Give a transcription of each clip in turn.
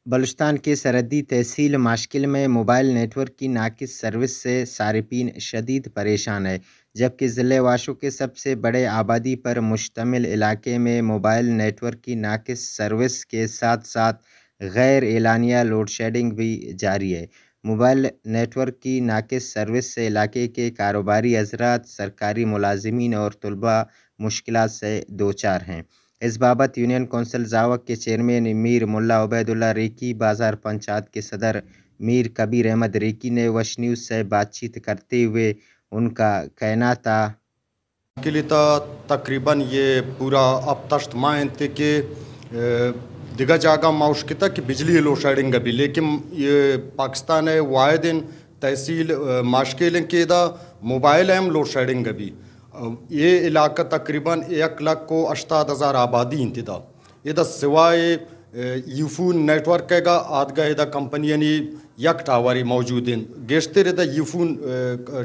بلوچستان کے سرحدی تحصیل ماشکل میں موبائل نیٹ ورک کی ناقص سروس سے صارفین شدید پریشان ہے، جبکہ ضلع واشو کے سب سے بڑے آبادی پر مشتمل علاقے میں موبائل نیٹ ورک کی ناقص سروس کے ساتھ ساتھ غیر اعلانیہ لوڈ شیڈنگ بھی جاری ہے۔ موبائل نیٹ ورک کی ناقص سروس سے علاقے کے کاروباری حضرات، سرکاری ملازمین اور طلباء مشکلات سے دوچار ہیں۔ اس بابت یونین کونسل زاوک کے چیئرمین میر ملا عبید اللہ ریکی، بازار پنچایت کے صدر میر کبیر احمد ریکی نے وش نیوز سے بات چیت کرتے ہوئے ان کا کہنا تھا۔ کے لیے تھا تقریباً یہ پورا اب تشت ماہ انت کہ دگہ جاگہ ما اشکتا کہ بجلی لوڈ شیڈنگ بھی، لیکن یہ پاکستان ہے واحد تحصیل ماشکیل کے دا موبائل ہم لوڈ شیڈنگ بھی۔ یہ علاقہ تقریباً یک لکھ و ہشتاد ہزار آبادی انت دا۔ ادا سوائے یوفون نیٹ ورک ہے گا، آدگا ادا کمپنی یعنی یک ٹاور موجود ہیں، گیشتر ادا یوفون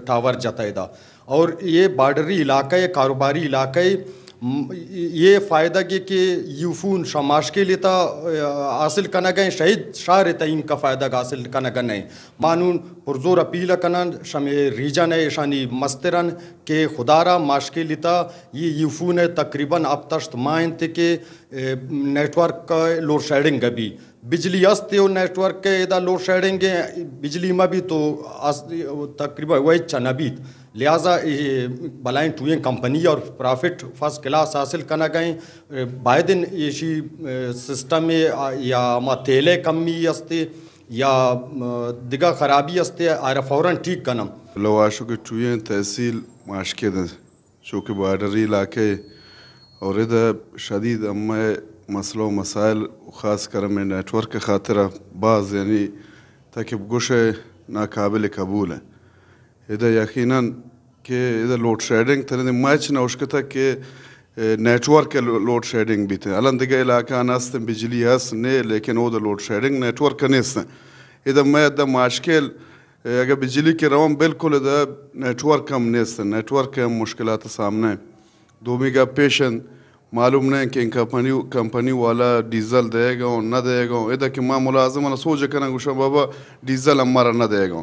ٹاور جتا ادا۔ اور یہ بارڈری علاقہ ہے، کاروباری علاقہ ہے۔ یہ فائدہ گے کہ یوفون شماش کے لیتا حاصل کنگا ہیں، شہید شہر تعین کا فائدہ حاصل کنگا نہیں۔ مانون پرزور اپیل کنن شمے ریجن ہے، اشانی مسترن کہ خدا را ماشکے لیتا یہ یوفون ہے تقریباً اب تشت ماہ انت کہ نیٹ ورک لوڈ شیڈنگ بھی۔ بجلی است و نیٹ ورک ادا لوڈ شیڈنگ، بجلی ما بھی تو تقریباً وہی چا نہ بیت، لہذا بلائیں ٹوئیں کمپنی اور پرافٹ فرسٹ کلاس حاصل کنگ ہیں۔ بائدن ایشی سسٹم یا ما تیلے کمی است یا دگہ خرابی است، آئرا فوراً ٹھیک کنم۔ لواشو کے ٹوئیں تحصیل ماشکے دیں۔ چونکہ بارڈری علاقہ ہے اور ادا شدید ہمے مسئلہ و مسائل، خاص کر ہمے نیٹ ورک خاطر باز یعنی تاکہ گوش ہے ناقابل قبول ہے۔ ادا یقیناً کہ ادا لوڈ شیڈنگ تنے ما ہچ نہ اشکتا کہ نیٹ ورک لوڈ شیڈنگ بیت۔ الان دگہ علاقہ آن است بجلی ہست نے، لیکن او دا لوڈ شیڈنگ نیٹ ورک نیست۔ ادا میں ادا ماشکل اگہ بجلی کہ روان بالکل ادا نیٹ ورک ہم نیست، نیٹ ورک ہم مشکلات سامنا ہے۔ دومی گپ پیش انت، معلوم نہ انت کہ کمپنی، کمپنی والا ڈیزل دئیگ ء نہ دئیگ ء۔ ادا کہ ما ملازم آں سوج کناں گوشاں بابا ڈیزل ہم مارا نہ دئیگ ء۔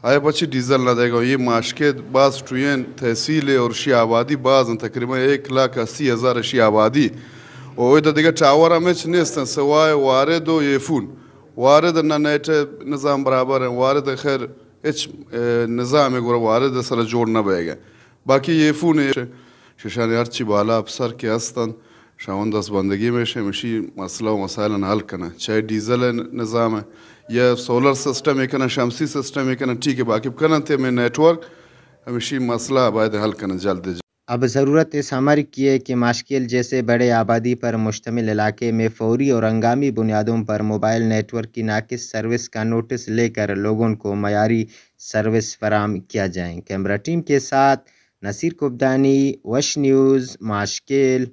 آیا پچی ڈیزل نہ دئیگ ء؟ یہ ماشکے باز ٹوئین تحصیل ہے اور شی آبادی باز انت، تقریباً ایک لاکھ اسی ہزار شی آبادی۔ او ادا دگہ ٹاور ہم ہچ نیست انت سوائے وارد و ایفون۔ وارد نہ نیٹ نظام برابر ہیں، وارد خیر ہچ نظام گورا وارد سر جوڑ نہ بئیگ ء۔ باقی ایفون ششانی ہرچی بالا افسر کہ ہست انت، شاوند دست بندگی میں شے مشی مسئلہ و مسائل حل کنن، چاہے ڈیزل نظام ہے یا سولر سسٹم ہے کنن، شمسی سسٹم ہے کنن، ٹھیک ہے، باقی کنن تے میں نیٹ ورک ہمشی مسئلہ باید حل کنن جلد۔ اب ضرورت اس امر کی ہے کہ ماشکیل جیسے بڑے آبادی پر مشتمل علاقے میں فوری اور ہنگامی بنیادوں پر موبائل نیٹ ورک کی ناقص سروس کا نوٹس لے کر لوگوں کو معیاری سروس فراہم کیا جائیں۔ کیمرہ ٹیم کے ساتھ نصیر کبدانی، وش نیوز، ماشکیل۔